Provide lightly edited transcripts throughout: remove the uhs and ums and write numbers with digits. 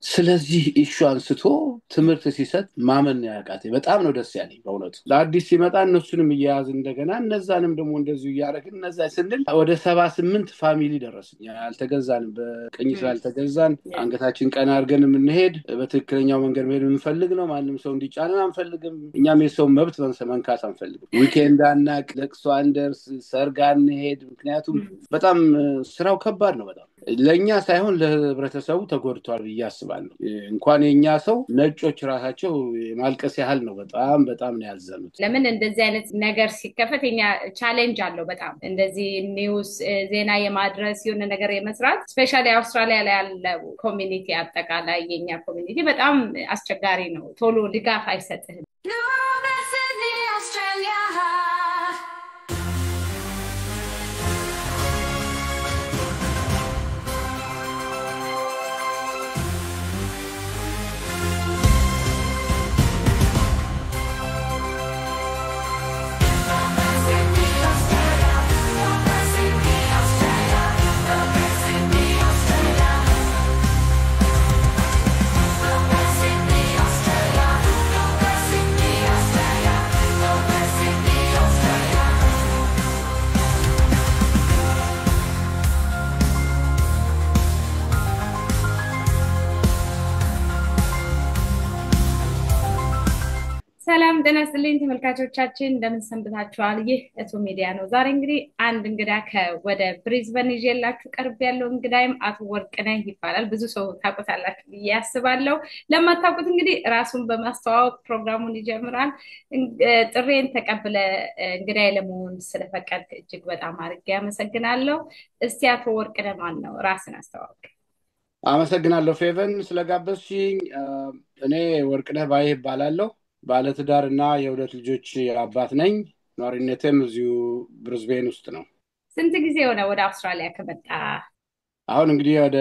ስለዚህ issue አንስቶ ትምህርት ሲሰጥ ማመን ያቃተኝ በጣም ነው ደስ ያለኝ በእውነቱ። ለአዲስ ሲመጣ እነሱንም እየያዝን እንደገና እነዛንም ደግሞ እንደዚሁ እያደረግን እነዛ ስንል ወደ 78 family ደረስን። ያልተገዛንም በቅኝ ስላልተገዛን አንገታችን ቀና አድርገን የምንሄድ፣ በትክክለኛው መንገድ መሄድ የምንፈልግ ነው። ማንም ሰው እንዲጫንን አንፈልግም። እኛም የሰው መብት መንካት አንፈልግም። Weekend አናቅ፣ ለቅሶ አንደርስ፣ ሰርግ አንሄድ። ምክንያቱም በጣም ስራው ከባድ ነው። በጣም ለእኛ ሳይሆን ለህብረተሰቡ ተጎድቷል ብዬ አስባለሁ። እንኳን የእኛ ሰው ነጮች ራሳቸው ማልቀስ ያህል ነው። በጣም በጣም ነው ያዘኑት። ለምን እንደዚህ አይነት ነገር ሲከፈት የኛ challenge አለው በጣም፣ እንደዚህ news ዜና የማድረስ፣ የሆነ ነገር የመስራት፣ especially አውስትራሊያ ላይ ያለው community፣ አጠቃላይ የኛ community በጣም አስቸጋሪ ነው። ቶሎ ድጋፍ አይሰጥህም። Sydney, Australia. Sydney, Australia. Sydney, Australia. Sydney, Australia. Sydney, Australia. Sydney, Australia. Sydney, Australia. ሰላም ጤና ይስጥልኝ ተመልካቾቻችን፣ እንደምን ሰንብታችኋል? ይህ እቱ ሚዲያ ነው። ዛሬ እንግዲህ አንድ እንግዳ ከወደ ብሪዝበን ይዤላችሁ ቀርብ ያለው እንግዳይም አቶ ወርቅነህ ይባላል። ብዙ ሰው ታውቁታላችሁ ብዬ አስባለሁ። ለማታውቁት እንግዲህ ራሱን በማስተዋወቅ ፕሮግራሙን ይጀምራል። ጥሬን ተቀብለ እንግዳይ ለመሆን ስለፈቀድክ እጅግ በጣም አድርጌ አመሰግናለሁ። እስቲ አቶ ወርቅነህ ማን ነው? ራስን አስተዋውቅ። አመሰግናለሁ ፌቨን ስለጋበዝሽኝ። እኔ ወርቅነህ ባይህ እባላለሁ። ባለትዳር እና የሁለት ልጆች አባት ነኝ። ነዋሪነቴም እዚሁ ብሪዝቤን ውስጥ ነው። ስንት ጊዜ ሆነ ወደ አውስትራሊያ ከመጣ? አሁን እንግዲህ ወደ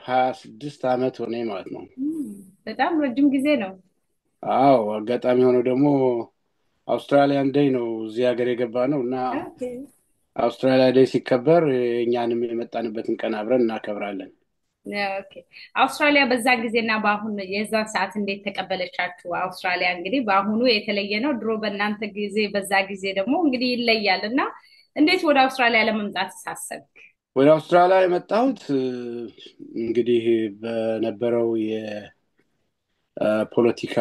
26 ዓመት ሆነ ማለት ነው። በጣም ረጅም ጊዜ ነው። አዎ፣ አጋጣሚ ሆነው ደግሞ Australian Day ነው እዚህ ሀገር የገባ ነው እና Australia Day ሲከበር እኛንም የመጣንበትን ቀን አብረን እናከብራለን። Okay። አውስትራሊያ በዛ ጊዜና በአሁን የዛን ሰዓት እንዴት ተቀበለቻችሁ? አውስትራሊያ እንግዲህ በአሁኑ የተለየ ነው። ድሮ በእናንተ ጊዜ በዛ ጊዜ ደግሞ እንግዲህ ይለያል እና እንዴት ወደ አውስትራሊያ ለመምጣት ሳሰብክ? ወደ አውስትራሊያ የመጣሁት እንግዲህ በነበረው የፖለቲካ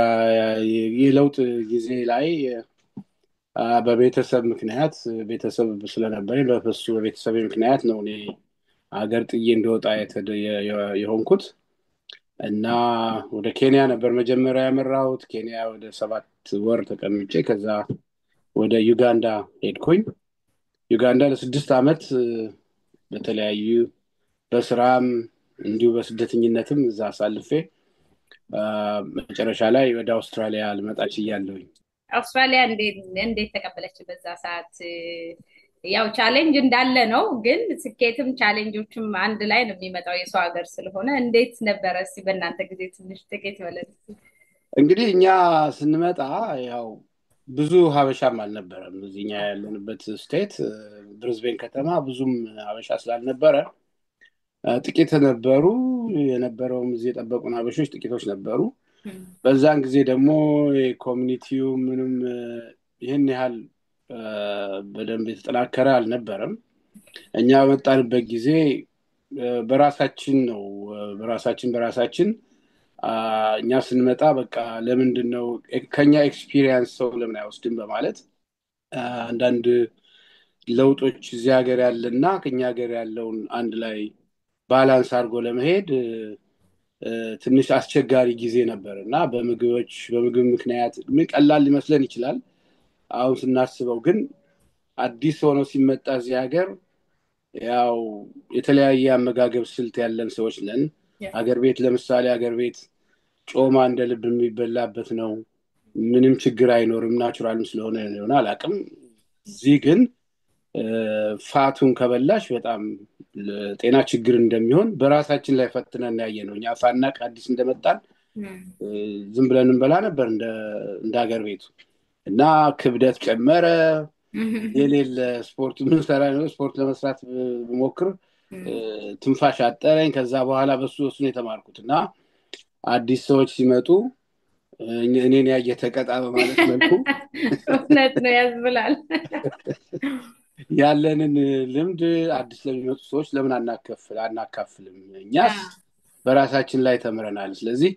የለውጥ ጊዜ ላይ በቤተሰብ ምክንያት፣ ቤተሰብ ስለነበረ በሱ በቤተሰብ ምክንያት ነው እኔ ሀገር ጥዬ እንደወጣ የሆንኩት እና ወደ ኬንያ ነበር መጀመሪያ ያመራሁት። ኬንያ ወደ 7 ወር ተቀምጬ ከዛ ወደ ዩጋንዳ ሄድኩኝ። ዩጋንዳ ለ6 ዓመት በተለያዩ በስራም እንዲሁ በስደተኝነትም እዛ አሳልፌ መጨረሻ ላይ ወደ አውስትራሊያ ልመጣ ችያለሁኝ። አውስትራሊያ እንዴት ተቀበለች በዛ ሰዓት? ያው challenge እንዳለ ነው፣ ግን ስኬትም challenge ኦችም አንድ ላይ ነው የሚመጣው የሰው ሀገር ስለሆነ እንዴት ነበረ? እስቲ በእናንተ ጊዜ ትንሽ ጥቂት በለን። እንግዲህ እኛ ስንመጣ ያው ብዙ ሀበሻም አልነበረም። እዚህ እኛ ያለንበት state ብሪዝቤን ከተማ ብዙም ሀበሻ ስላልነበረ ጥቂት ነበሩ። የነበረውም እዚህ የጠበቁን ሀበሾች ጥቂቶች ነበሩ። በዛን ጊዜ ደግሞ የ community ው ምንም ይህን ያህል በደንብ የተጠናከረ አልነበረም። እኛ በመጣንበት ጊዜ በራሳችን ነው፣ በራሳችን እኛ ስንመጣ በቃ ለምንድን ነው ከኛ experience ሰው ለምን አይወስድም በማለት አንዳንድ ለውጦች እዚህ ሀገር ያለና ከኛ ሀገር ያለውን አንድ ላይ balance አድርጎ ለመሄድ ትንሽ አስቸጋሪ ጊዜ ነበር እና በምግብ ምክንያት ምን ቀላል ሊመስለን ይችላል። አሁን ስናስበው ግን አዲስ ሆኖ ሲመጣ እዚህ ሀገር ያው የተለያየ አመጋገብ ስልት ያለን ሰዎች ነን። ሀገር ቤት ለምሳሌ ሀገር ቤት ጮማ እንደ ልብ የሚበላበት ነው። ምንም ችግር አይኖርም። Natural ም ስለሆነ ይሆናል አላውቅም። እዚህ ግን fat ኡን ከበላሽ በጣም ለጤና ችግር እንደሚሆን በራሳችን ላይ ፈትነን ያየነው። እኛ ሳናቅ አዲስ እንደመጣን ዝም ብለን እንበላ ነበር እንደ ሀገር ቤቱ እና ክብደት ጨመረ። የሌለ ስፖርት ምን ሰራ ነው፣ ስፖርት ለመስራት ብሞክር ትንፋሽ አጠረኝ። ከዛ በኋላ በሱ እሱ ነው የተማርኩት እና አዲስ ሰዎች ሲመጡ እኔን ያየ ተቀጣ በማለት መልኩ እውነት ነው ያስብላል። ያለንን ልምድ አዲስ ለሚመጡ ሰዎች ለምን አናካፍልም? እኛስ በራሳችን ላይ ተምረናል። ስለዚህ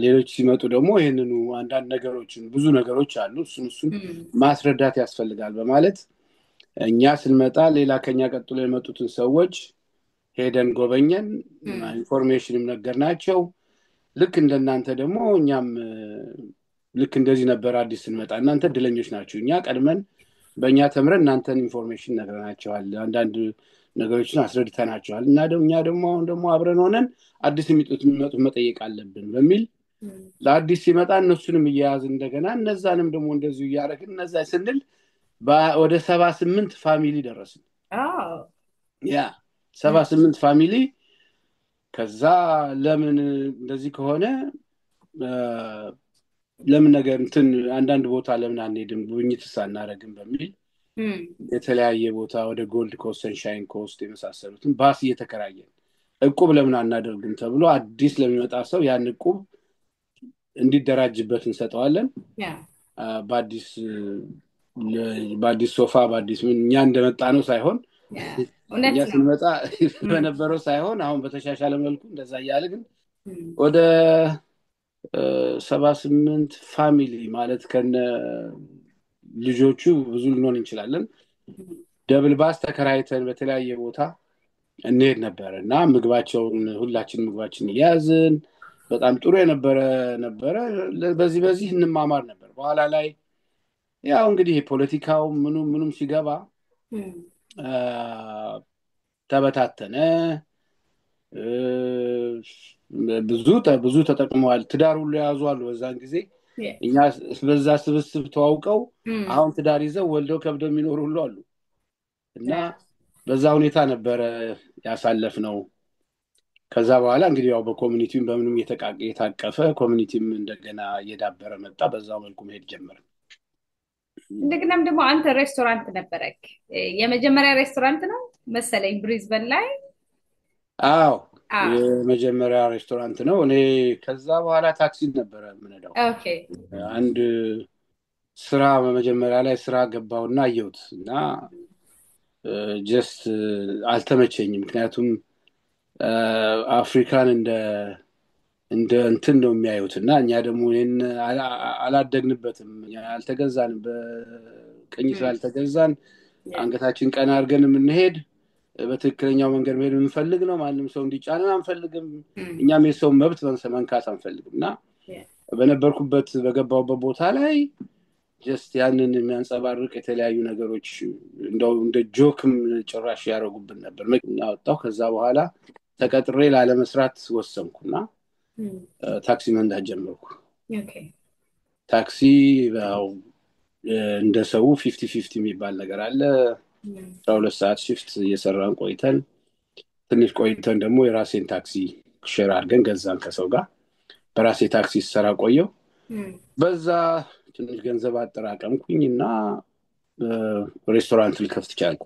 ሌሎች ሲመጡ ደግሞ ይህንኑ አንዳንድ ነገሮችን፣ ብዙ ነገሮች አሉ፣ እሱን ማስረዳት ያስፈልጋል በማለት እኛ ስንመጣ ሌላ ከኛ ቀጥሎ የመጡትን ሰዎች ሄደን ጎበኘን፣ information ም ነገርናቸው። ልክ እንደናንተ ደግሞ እኛም ልክ እንደዚህ ነበር አዲስ ስንመጣ። እናንተ እድለኞች ናችሁ። እኛ ቀድመን በእኛ ተምረን እናንተን information ነግረናቸዋል፣ አንዳንድ ነገሮችን አስረድተናቸዋል። እና እኛ ደግሞ አሁን ደግሞ አብረን ሆነን አዲስ የሚመጡት መጠየቅ አለብን በሚል ለአዲስ ሲመጣ እነሱንም እየያዝን እንደገና እነዛንም ደግሞ እንደዚሁ እያደረግን እነዛ ስንል ወደ 78 family ደረስን። Yeah፣ 78 family። ከዛ ለምን እንደዚህ ከሆነ ለምን ነገር እንትን አንዳንድ ቦታ ለምን አንሄድም፣ ጉብኝትስ አናደርግም በሚል የተለያየ ቦታ ወደ ጎልድ ኮስት፣ ሰንሻይን ኮስት የመሳሰሉትን ባስ እየተከራየን እቁብ ለምን አናደርግም ተብሎ አዲስ ለሚመጣ ሰው ያን እቁብ እንዲደራጅበት እንሰጠዋለን። በአዲስ በአዲስ ሶፋ፣ በአዲስ ምን፣ እኛ እንደመጣ ነው ሳይሆን፣ እኛ ስንመጣ በነበረው ሳይሆን አሁን በተሻሻለ መልኩ እንደዛ እያለ ግን ወደ 78 family ማለት ከነ ልጆቹ ብዙ ልንሆን እንችላለን። Double bus ተከራይተን በተለያየ ቦታ እንሄድ ነበር እና ምግባቸውን ሁላችን ምግባችን እያያዝን በጣም ጥሩ የነበረ ነበረ። በዚህ በዚህ እንማማር ነበር። በኋላ ላይ ያው እንግዲህ ፖለቲካው ምኑም ምኑም ሲገባ ተበታተነ። ብዙ ብዙ ተጠቅመዋል። ትዳር ሁሉ የያዙ አሉ። በዛን ጊዜ እኛ በዛ ስብስብ ተዋውቀው አሁን ትዳር ይዘው ወልደው ከብደው የሚኖሩ ሁሉ አሉ እና በዛ ሁኔታ ነበረ ያሳለፍነው። ከዛ በኋላ እንግዲህ ያው በ community ውም በምንም እየታቀፈ community ም እንደገና እየዳበረ መጣ። በዛው መልኩ መሄድ ጀመረ። እንደገናም ደግሞ አንተ ሬስቶራንት ነበረክ። የመጀመሪያ ሬስቶራንት ነው መሰለኝ ብሪዝበን ላይ። አዎ፣ የመጀመሪያ ሬስቶራንት ነው። እኔ ከዛ በኋላ ታክሲ ነበረ የምነዳው። አንድ ስራ በመጀመሪያ ላይ ስራ ገባሁና አየሁት እና just አልተመቸኝም። ምክንያቱም አፍሪካን እንደ እንትን ነው የሚያዩት እና እኛ ደግሞ ይሄን አላደግንበትም፣ አልተገዛንም፣ በቅኝ ስላልተገዛን አንገታችን ቀና አድርገን የምንሄድ፣ በትክክለኛው መንገድ መሄድ የምንፈልግ ነው። ማንም ሰው እንዲጫነን አንፈልግም። እኛም የሰው መብት መንካት አንፈልግም እና በነበርኩበት በገባሁበት ቦታ ላይ just ያንን የሚያንጸባርቅ የተለያዩ ነገሮች እንደው እንደ joke ም ጭራሽ ያደረጉብን ነበር። ወጣሁ። ከዛ በኋላ ተቀጥሬ ላለመስራት ወሰንኩና ታክሲ መንዳት ጀመርኩ። ታክሲ ያው እንደ ሰው 50-50 የሚባል ነገር አለ። 12 ሰዓት shift እየሰራን ቆይተን ትንሽ ቆይተን ደግሞ የራሴን ታክሲ share አድርገን ገዛን ከሰው ጋር። በራሴ ታክሲ ስሰራ ቆየሁ። በዛ ትንሽ ገንዘብ አጠራቀምኩኝ እና ሬስቶራንት ልከፍት ቻልኩ።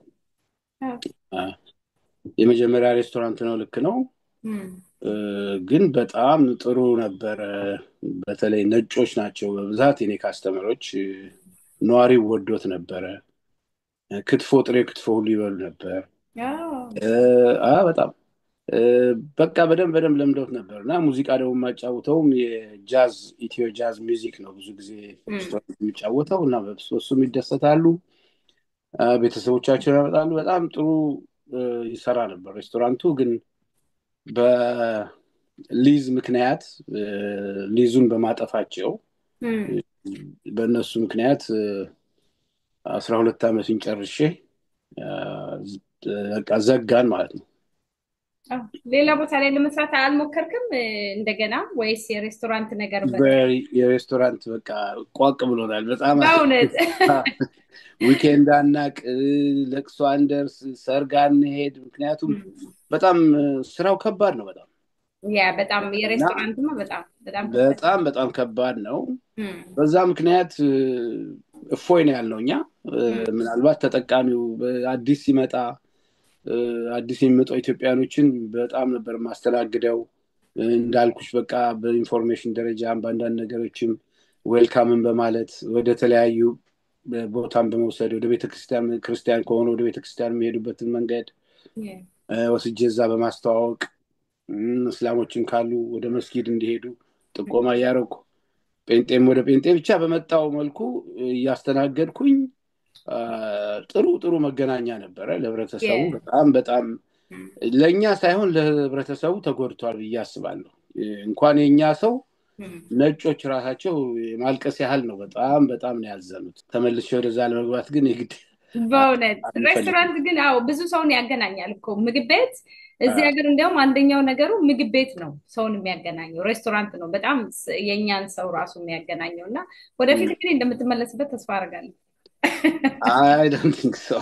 የመጀመሪያ ሬስቶራንት ነው፣ ልክ ነው። ግን በጣም ጥሩ ነበረ። በተለይ ነጮች ናቸው በብዛት የኔ customer ኦች። ነዋሪው ወዶት ነበረ። ክትፎ፣ ጥሬ ክትፎ ሁሉ ይበሉ ነበር። በጣም በቃ በደንብ በደንብ ለምደውት ነበር እና ሙዚቃ ደግሞ የማጫውተውም የጃዝ፣ ኢትዮ jazz music ነው ብዙ ጊዜ ሬስቶራንት የሚጫወተው እና በእሱም ይደሰታሉ። ቤተሰቦቻቸውን ያመጣሉ። በጣም ጥሩ ይሰራ ነበር ሬስቶራንቱ። ግን በሊዝ ምክንያት፣ ሊዙን በማጠፋቸው በእነሱ ምክንያት 12 ዓመቱን ጨርሼ በቃ ዘጋን ማለት ነው። ሌላ ቦታ ላይ ለመስራት አልሞከርክም እንደገና ወይስ የሬስቶራንት ነገር በቃ? የሬስቶራንት በቃ ቋቅ ብሎናል በጣም። በእውነት? Weekend አናቅ፣ ለቅሶ አንደርስ፣ ሰርግ አንሄድ። ምክንያቱም በጣም ስራው ከባድ ነው በጣም። Yeah፣ በጣም፣ የሬስቶራንትማ በጣም በጣም። በጣም በጣም ከባድ ነው። በዛ ምክንያት እፎይ ነው ያልነው እኛ። ምናልባት ተጠቃሚው አዲስ ሲመጣ፣ አዲስ የሚመጡ ኢትዮጵያኖችን በጣም ነበር የማስተናግደው። እንዳልኩሽ በቃ በ information ደረጃ በአንዳንድ ነገሮችም welcome ን በማለት ወደ ተለያዩ ቦታን በመውሰድ ወደ ቤተክርስቲያን፣ ክርስቲያን ከሆኑ ወደ ቤተክርስቲያን የሚሄዱበትን መንገድ ወስጄ እዛ በማስተዋወቅ፣ እስላሞችን ካሉ ወደ መስጊድ እንዲሄዱ ጥቆማ እያደረኩ፣ ጴንጤም ወደ ጴንጤ፣ ብቻ በመጣው መልኩ እያስተናገድኩኝ ጥሩ ጥሩ መገናኛ ነበረ ለህብረተሰቡ። በጣም በጣም ለእኛ ሳይሆን ለህብረተሰቡ ተጎድቷል ብዬ አስባለሁ። እንኳን የእኛ ሰው ነጮች ራሳቸው የማልቀስ ያህል ነው። በጣም በጣም ነው ያዘኑት። ተመልሼ ወደዛ ለመግባት ግን የግድ በእውነት አንፈልግም። ሬስቶራንት ግን አዎ ብዙ ሰውን ያገናኛል እኮ ምግብ ቤት። እዚህ ሀገር እንዲያውም አንደኛው ነገሩ ምግብ ቤት ነው ሰውን የሚያገናኘው፣ ሬስቶራንት ነው በጣም የእኛን ሰው ራሱ የሚያገናኘው። እና ወደፊት እንግዲህ እንደምትመለስበት ተስፋ አደርጋለሁ። I don't think so።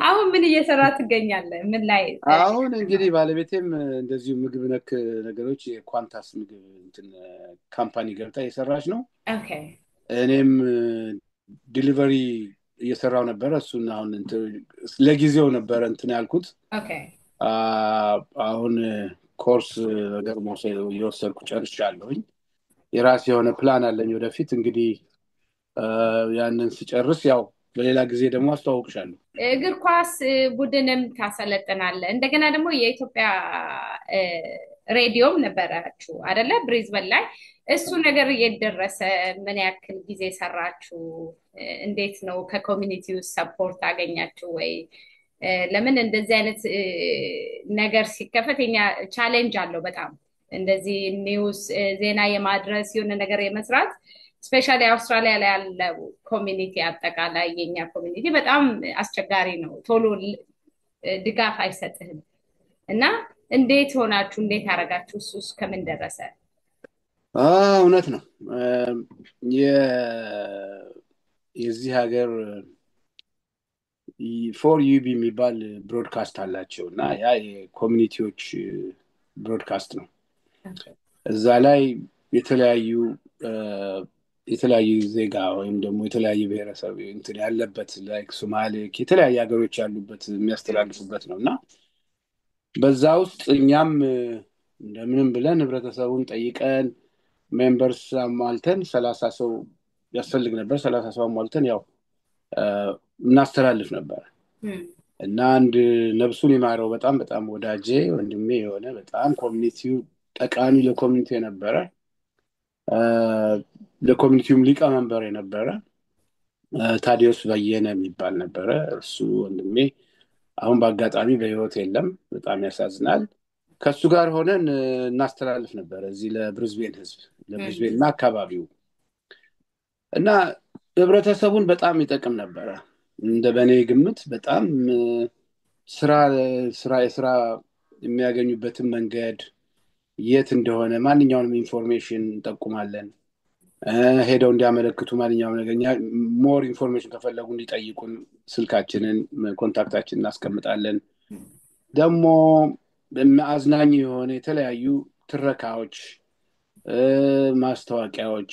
አሁን ምን እየሰራ ትገኛለህ? ምን ላይ? አሁን እንግዲህ ባለቤቴም እንደዚሁ ምግብ ነክ ነገሮች የኳንታስ ምግብ እንትን company ገብታ እየሰራች ነው። እኔም delivery እየሰራው ነበረ። እሱን አሁን ለጊዜው ነበረ እንትን ያልኩት። አሁን ኮርስ ነገር እየወሰድኩ ጨርሻለሁኝ። የራሴ የሆነ ፕላን አለኝ ወደፊት። እንግዲህ ያንን ስጨርስ ያው በሌላ ጊዜ ደግሞ አስተዋውቅሻለሁ። እግር ኳስ ቡድንም ታሰለጥናለህ። እንደገና ደግሞ የኢትዮጵያ ሬዲዮም ነበራችሁ አይደለ? ብሪዝበን ላይ። እሱ ነገር የት ደረሰ? ምን ያክል ጊዜ ሰራችሁ? እንዴት ነው? ከ community ው support አገኛችሁ ወይ? ለምን እንደዚህ አይነት ነገር ሲከፈት የኛ challenge አለው በጣም፣ እንደዚህ news ዜና የማድረስ፣ የሆነ ነገር የመስራት፣ especially አውስትራሊያ ላይ ያለው community፣ አጠቃላይ የኛ community በጣም አስቸጋሪ ነው። ቶሎ ድጋፍ አይሰጥህም። እና እንዴት ሆናችሁ፣ እንዴት አደረጋችሁ? እሱስ ከምን ደረሰ? እውነት ነው። የዚህ ሀገር 4UB የሚባል broadcast አላቸው እና ያ የ community ዎች broadcast ነው። እዛ ላይ የተለያዩ ዜጋ ወይም ደግሞ የተለያዩ ብሔረሰብ እንትን ያለበት፣ like ሶማሌ፣ የተለያዩ ሀገሮች ያሉበት የሚያስተላልፉበት ነው። እና በዛ ውስጥ እኛም እንደምንም ብለን ህብረተሰቡን ጠይቀን members አሟልተን፣ 30 ሰው ያስፈልግ ነበር። 30 ሰው አሟልተን ያው እናስተላልፍ ነበር። እና አንድ ነፍሱን ይማረው በጣም በጣም ወዳጄ ወንድሜ የሆነ፣ በጣም community ው ጠቃሚ ለ community የነበረ፣ ለ community ውም ሊቀመንበር የነበረ ታዲዮስ በየነ የሚባል ነበረ። እሱ ወንድሜ አሁን በአጋጣሚ በህይወት የለም። በጣም ያሳዝናል። ከእሱ ጋር ሆነን እናስተላልፍ ነበረ እዚህ ለብሪዝቤን ህዝብ፣ ለብሪዝቤን እና አካባቢው። እና ህብረተሰቡን በጣም ይጠቅም ነበረ። እንደ በእኔ ግምት በጣም ስራ ስራ የስራ የሚያገኙበትን መንገድ የት እንደሆነ ማንኛውንም information እንጠቁማለን። ሄደው እንዲያመለክቱ ማንኛውም ነገር more information ከፈለጉ እንዲጠይቁን ስልካችንን፣ contact ኣችንን እናስቀምጣለን። ደግሞ አዝናኝ የሆነ የተለያዩ ትረካዎች፣ ማስታወቂያዎች፣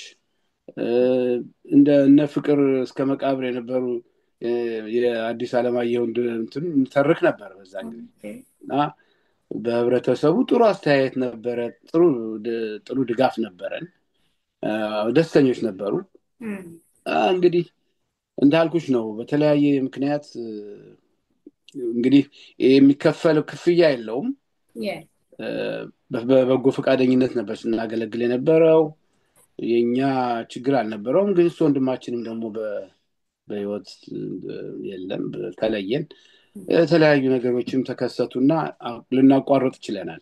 እንደ እነ ፍቅር እስከ መቃብር የነበሩ የአዲስ አለማየሁ እንትን እንተርክ ነበር በዛ ጊዜ። እና በህብረተሰቡ ጥሩ አስተያየት ነበረ፣ ጥሩ ጥሩ ድጋፍ ነበረን፣ ደስተኞች ነበሩ። እንግዲህ እንዳልኩሽ ነው፣ በተለያየ ምክንያት እንግዲህ የሚከፈል ክፍያ የለውም። በበጎ ፈቃደኝነት ነበር ስናገለግል የነበረው። የኛ ችግር አልነበረውም። ግን እሱ ወንድማችንም ደግሞ በህይወት የለም፣ ተለየን። የተለያዩ ነገሮችም ተከሰቱና ልናቋርጥ ችለናል።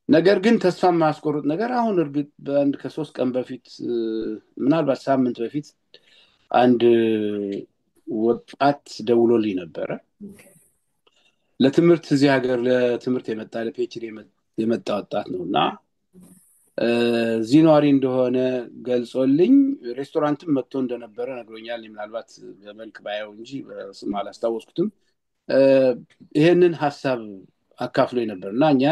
ነገር ግን ተስፋ የማያስቆርጥ ነገር፣ አሁን እርግጥ በአንድ ከ3 ቀን በፊት፣ ምናልባት ሳምንት በፊት አንድ ወጣት ደውሎልኝ ነበረ። ለትምህርት እዚህ ሀገር ለትምህርት የመጣ፣ ለ PhD የመጣ ወጣት ነው። እና እዚህ ነዋሪ እንደሆነ ገልጾልኝ ሬስቶራንትም መጥቶ እንደነበረ ነግሮኛል። ምናልባት በመልክ ባየው እንጂ በስም አላስታወስኩትም። ይሄንን ሀሳብ አካፍሎኝ ነበር። እና እኛ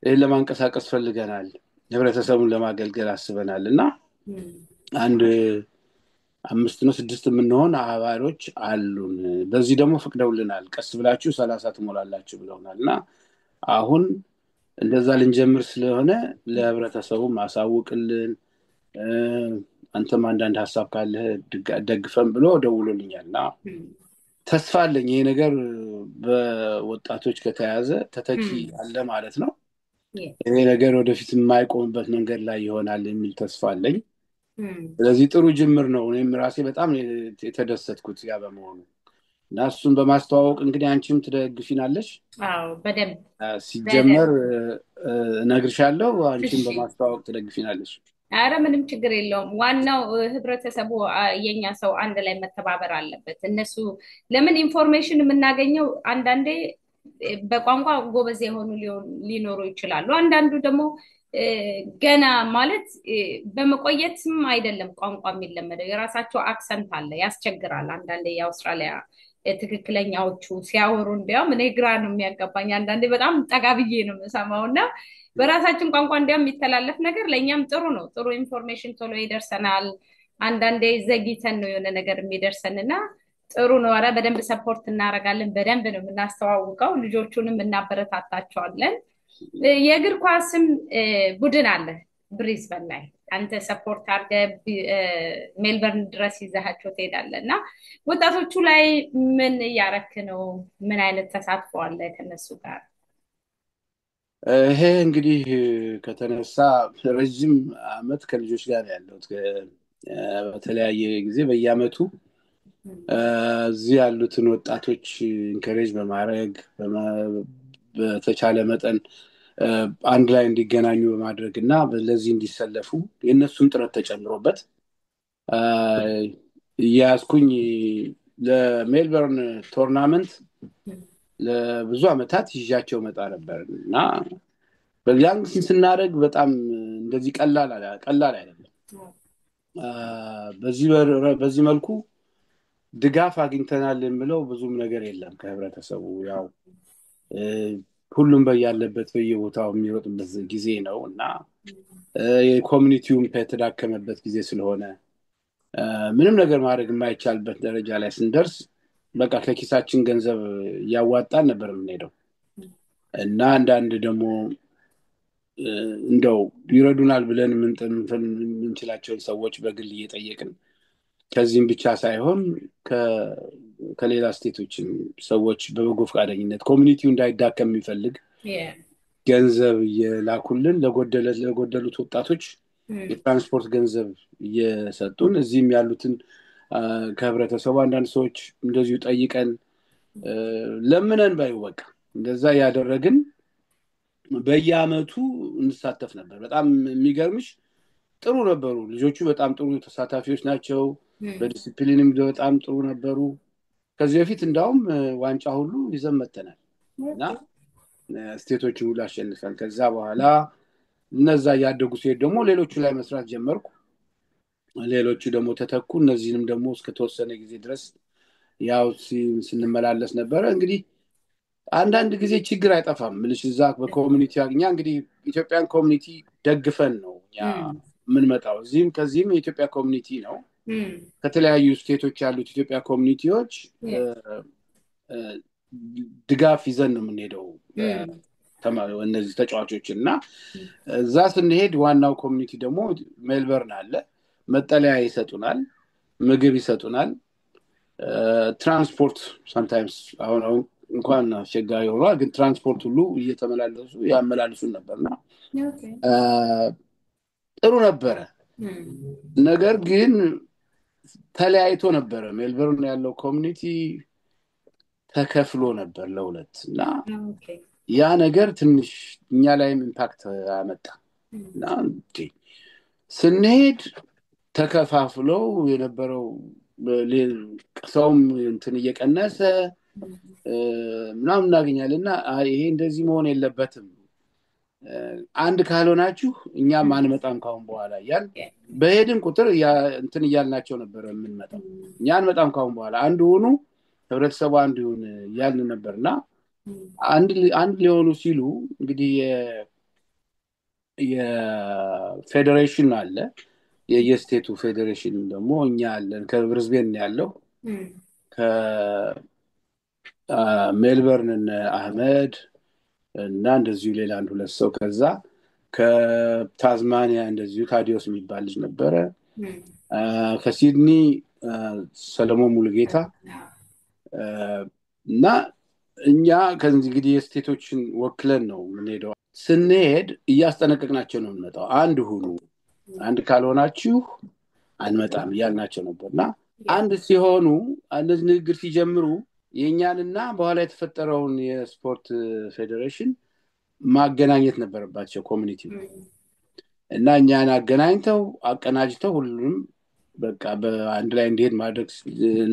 ይህን ለማንቀሳቀስ ፈልገናል፣ ህብረተሰቡን ለማገልገል አስበናል እና አንድ አምስት ነው ስድስት የምንሆን አባሎች አሉን። በዚህ ደግሞ ፈቅደውልናል። ቀስ ብላችሁ 30 ትሞላላችሁ ብለውናል። እና አሁን እንደዛ ልንጀምር ስለሆነ ለህብረተሰቡ ማሳውቅልን፣ እ፣ አንተም አንዳንድ ሀሳብ ካለህ ደግፈን ብሎ ደውሎልኛል እና ተስፋ አለኝ ይሄ ነገር በወጣቶች ከተያዘ ተተኪ አለ ማለት ነው። ይሄ ነገር ወደፊት የማይቆምበት መንገድ ላይ ይሆናል የሚል ተስፋ አለኝ። ስለዚህ ጥሩ ጅምር ነው። እኔም ራሴ በጣም የተደሰትኩት ያ በመሆኑ እና እሱን በማስተዋወቅ እንግዲህ አንቺም ትደግፊናለሽ። አዎ፣ በደንብ። ሲጀመር እነግርሻለሁ። አንቺም እሺ። በማስተዋወቅ ትደግፊናለሽ። አረ ምንም ችግር የለውም። ዋናው ህብረተሰቡ የኛ ሰው አንድ ላይ መተባበር አለበት። እነሱ ለምን information የምናገኘው አንዳንዴ በቋንቋ ጎበዝ የሆኑ ሊኖሩ ይችላሉ። አንዳንዱ ደግሞ ገና ማለት በመቆየትም አይደለም ቋንቋ የሚለመደው፣ የራሳቸው accent አለ፣ ያስቸግራል። አንዳንዴ የአውስትራሊያ ትክክለኛዎቹ ሲያወሩ እንዲያውም እኔ ግራ ነው የሚያጋባኝ። አንዳንዴ በጣም ጠጋ ብዬ ነው የምሰማው እና በራሳችን ቋንቋ እንዲያውም የሚተላለፍ ነገር ለእኛም ጥሩ ነው። ጥሩ information ቶሎ ይደርሰናል። አንዳንዴ ዘግይተን ነው የሆነ ነገር የሚደርሰን እና ጥሩ ነው። ኧረ በደንብ support እናደርጋለን። በደንብ ነው የምናስተዋውቀው። ልጆቹንም እናበረታታቸዋለን። የእግር ኳስም ቡድን አለ ብሪዝበን ላይ፣ አንተ support አድርገህ ሜልበርን ድረስ ይዘሃቸው ትሄዳለህ እና ወጣቶቹ ላይ ምን እያረክ ነው? ምን አይነት ተሳትፎ አለ ከነሱ ጋር? ይሄ እንግዲህ ከተነሳ ረጅም ዓመት ከልጆች ጋር ነው ያለሁት። በተለያየ ጊዜ በየዓመቱ እዚህ ያሉትን ወጣቶች encourage በማድረግ፣ በተቻለ መጠን አንድ ላይ እንዲገናኙ በማድረግ እና ለዚህ እንዲሰለፉ የእነሱን ጥረት ተጨምሮበት እያያዝኩኝ ለሜልበርን tournament ለብዙ ዓመታት ይዣቸው መጣ ነበር እና በዚያን ስናደርግ በጣም እንደዚህ ቀላል አይደለም። በዚህ መልኩ ድጋፍ አግኝተናል የምለው ብዙም ነገር የለም ከህብረተሰቡ። ያው ሁሉም በያለበት በየቦታው የሚሮጥበት ጊዜ ነው እና የ community ውም የተዳከመበት ጊዜ ስለሆነ ምንም ነገር ማድረግ የማይቻልበት ደረጃ ላይ ስንደርስ በቃ ከኪሳችን ገንዘብ እያዋጣን ነበር የምንሄደው እና አንዳንድ ደግሞ እንደው ይረዱናል ብለን የምንችላቸውን ሰዎች በግል እየጠየቅን ከዚህም ብቻ ሳይሆን ከሌላ state ኦችም ሰዎች በበጎ ፈቃደኝነት community ው እንዳይዳከም የሚፈልግ ገንዘብ እየላኩልን ለጎደሉት ወጣቶች የትራንስፖርት ገንዘብ እየሰጡን፣ እዚህም ያሉትን ከህብረተሰቡ አንዳንድ ሰዎች እንደዚሁ ጠይቀን ለምነን ባይው በቃ እንደዛ ያደረግን በየአመቱ እንሳተፍ ነበር። በጣም የሚገርምሽ ጥሩ ነበሩ ልጆቹ፣ በጣም ጥሩ ተሳታፊዎች ናቸው። በዲሲፕሊንም በጣም ጥሩ ነበሩ። ከዚህ በፊት እንዳውም ዋንጫ ሁሉ ይዘን መተናል እና state ኦችን ሁሉ አሸንፈን ከዛ በኋላ እነዛ እያደጉ ሲሄድ ደግሞ ሌሎቹ ላይ መስራት ጀመርኩ። ሌሎቹ ደግሞ ተተኩ። እነዚህንም ደግሞ እስከተወሰነ ጊዜ ድረስ ያው ስንመላለስ ነበረ። እንግዲህ አንዳንድ ጊዜ ችግር አይጠፋም። ምልሽ እዛ በ community እኛ እንግዲህ Ethiopian community ደግፈን ነው እኛ የምንመጣው። እዚህም ከዚህም የኢትዮጵያ community ነው። ከተለያዩ state ኦች ያሉት ኢትዮጵያ community ዎች ድጋፍ ይዘን ነው የምንሄደው እነዚህ ተጫዋቾች እና እዛ ስንሄድ ዋናው community ደግሞ ሜልበርን አለ። መጠለያ ይሰጡናል፣ ምግብ ይሰጡናል፣ ትራንስፖርት sometimes አሁን አሁን እንኳን አስቸጋሪ ሆኗል፣ ግን ትራንስፖርት ሁሉ እየተመላለሱ ያመላልሱን ነበርና ጥሩ ነበረ። ነገር ግን ተለያይቶ ነበረ። ሜልበርን ያለው community ተከፍሎ ነበር ለሁለት እና ያ ነገር ትንሽ እኛ ላይም impact አመጣ እና ስንሄድ ተከፋፍለው የነበረው ሰውም እንትን እየቀነሰ ምናምን እናገኛለን እና ይሄ እንደዚህ መሆን የለበትም፣ አንድ ካልሆናችሁ እኛም አንመጣም ካሁን በኋላ እያል በሄድን ቁጥር እንትን እያልናቸው ነበር የምንመጣው። እኛ አንመጣም ካሁን በኋላ፣ አንድ ሆኑ፣ ህብረተሰቡ አንድ ይሁን እያልን ነበርና አንድ ሊሆኑ ሲሉ እንግዲህ የፌዴሬሽን አለ፣ የየ state ኡ ፌዴሬሽን ደግሞ እኛ አለን። ከብሪዝቤን ያለው፣ ከሜልበርን እነ አህመድ እና እንደዚሁ ሌላ አንድ ሁለት ሰው፣ ከዛ ከታዝማኒያ እንደዚሁ ታዲዮስ የሚባል ልጅ ነበረ። ከሲድኒ ሰለሞን ሙሉጌታ እና እኛ ከዚህ እንግዲህ የ state ኦችን ወክለን ነው የምንሄደው። ስንሄድ እያስጠነቀቅናቸው ነው የምንመጣው። አንድ ሁኑ፣ አንድ ካልሆናችሁ አንመጣም እያልናቸው ነበር። እና አንድ ሲሆኑ፣ እነዚህ ንግግር ሲጀምሩ የእኛንና በኋላ የተፈጠረውን የስፖርት ፌዴሬሽን ማገናኘት ነበረባቸው community ው። እና እኛን አገናኝተው አቀናጅተው ሁሉንም በቃ በአንድ ላይ እንዲሄድ ማድረግ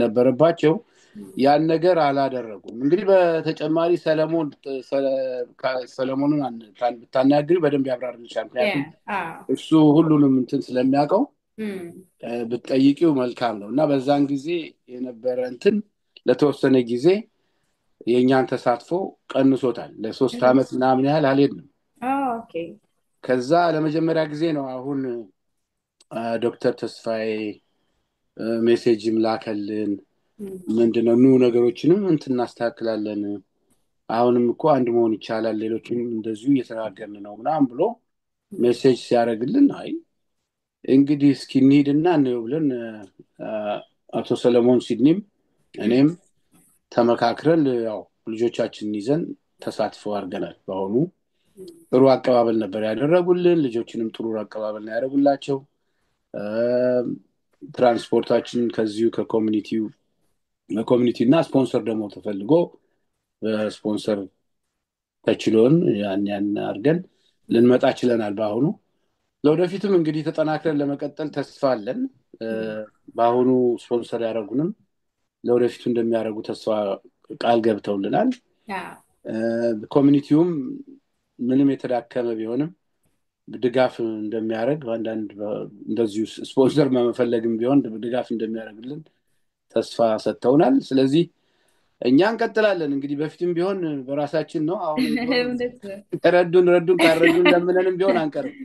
ነበረባቸው። ያን ነገር አላደረጉም። እንግዲህ በተጨማሪ ሰለሞንን ብታናግሪ በደንብ ያብራርልሻል። ምክንያቱም እሱ ሁሉንም እንትን ስለሚያውቀው ብትጠይቂው መልካም ነው። እና በዛን ጊዜ የነበረ እንትን ለተወሰነ ጊዜ የእኛን ተሳትፎ ቀንሶታል። ለ3 ዓመት ምናምን ያህል አልሄድንም። ከዛ ለመጀመሪያ ጊዜ ነው አሁን ዶክተር ተስፋዬ message ም ላከልን። ምንድነው፣ ኑ ነገሮችንም እንትን እናስተካክላለን፣ አሁንም እኮ አንድ መሆን ይቻላል፣ ሌሎችም እንደዚሁ እየተነጋገርን ነው ምናምን ብሎ message ሲያደርግልን፣ አይ እንግዲህ እስኪ እንሂድና እንየው ብለን አቶ ሰለሞን ሲድኒም እኔም ተመካክረን ያው ልጆቻችንን ይዘን ተሳትፎ አድርገናል። በአሁኑ ጥሩ አቀባበል ነበር ያደረጉልን። ልጆችንም ጥሩ አቀባበል ነው ያደረጉላቸው። ትራንስፖርታችን ከዚሁ ከ community ው በ community እና ስፖንሰር ደግሞ ተፈልጎ በስፖንሰር ተችሎን ያን ያን አድርገን ልንመጣ ችለናል። በአሁኑ ለወደፊትም እንግዲህ ተጠናክረን ለመቀጠል ተስፋ አለን። በአሁኑ ስፖንሰር ያደረጉንም ለወደፊቱ እንደሚያደርጉ ተስፋ ቃል ገብተውልናል። Community ውም ምንም የተዳከመ ቢሆንም ድጋፍ እንደሚያደርግ፣ በአንዳንድ እንደዚሁ ስፖንሰር በመፈለግም ቢሆን ድጋፍ እንደሚያደርግልን ተስፋ ሰጥተውናል። ስለዚህ እኛ እንቀጥላለን። እንግዲህ በፊትም ቢሆን በራሳችን ነው። አሁን ረዱን ረዱን፣ ካልረዱን ለምነንም ቢሆን አንቀርም።